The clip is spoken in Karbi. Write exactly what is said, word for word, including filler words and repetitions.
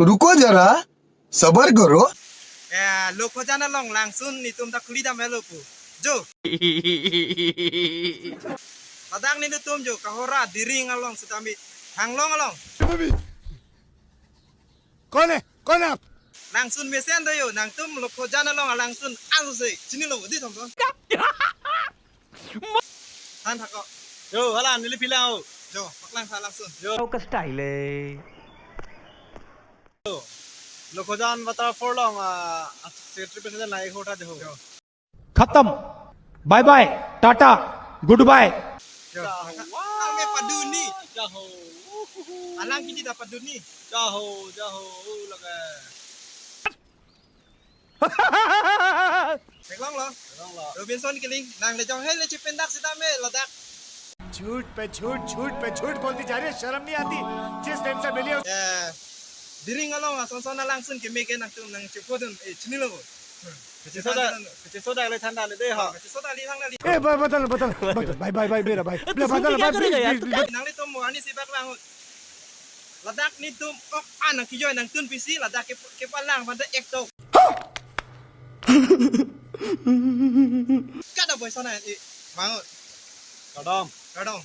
रुको जरा, सबर करो। Eh, Lokhojan along langsun netum ta khuli dam helo pu. Jo. Ladak netum jo, Kohora, Diring along sitame, Hanglong along. कौन है? कौन है आप? Langsun mesen do jo, nangtum Lokhojan along langsun anse, chinilo, di thom thom. Than thak ko. Jo, hala, neli pila ho. Jo, paklang tha langsun. Jo. Kau ka style hai. Lokhojan waterfall along, ah, secretary president nai ho tha jo. Jo. खत्म। Bye bye, tata, goodbye. Jo. Kame paduni. Jaho. Alang kini ta paduni. Jaho, jaho, laga. Theklonglo. Theklonglo. Robinson Killing, nang le jong hei le chipendak sitame ladak. झूठ पे झूठ, झूठ पे झूठ बोलती जा रही है, शर्म नहीं आती? जिस दिन से मिली हो। Eh, Diring along asonson alangsun keme ke nangtum nangchephodun, eh, chinilo. Kachiso dak, kachiso dak le than dali de ha. Kachiso dali thang dali. ए, ब-, बदल, बदल, बदल, भाई, भाई, भाई, मेरा भाई। तो बदल, सुन के क्या बदल, करेगा यार? Please, please। Nanglitum mo ani sibak lang. Ladak netum ok an nangkejoi nangtun pisi, ladak ke, kepalang pada ek tok. Kada boy sana, eh, bangun. Kadam. Kadam.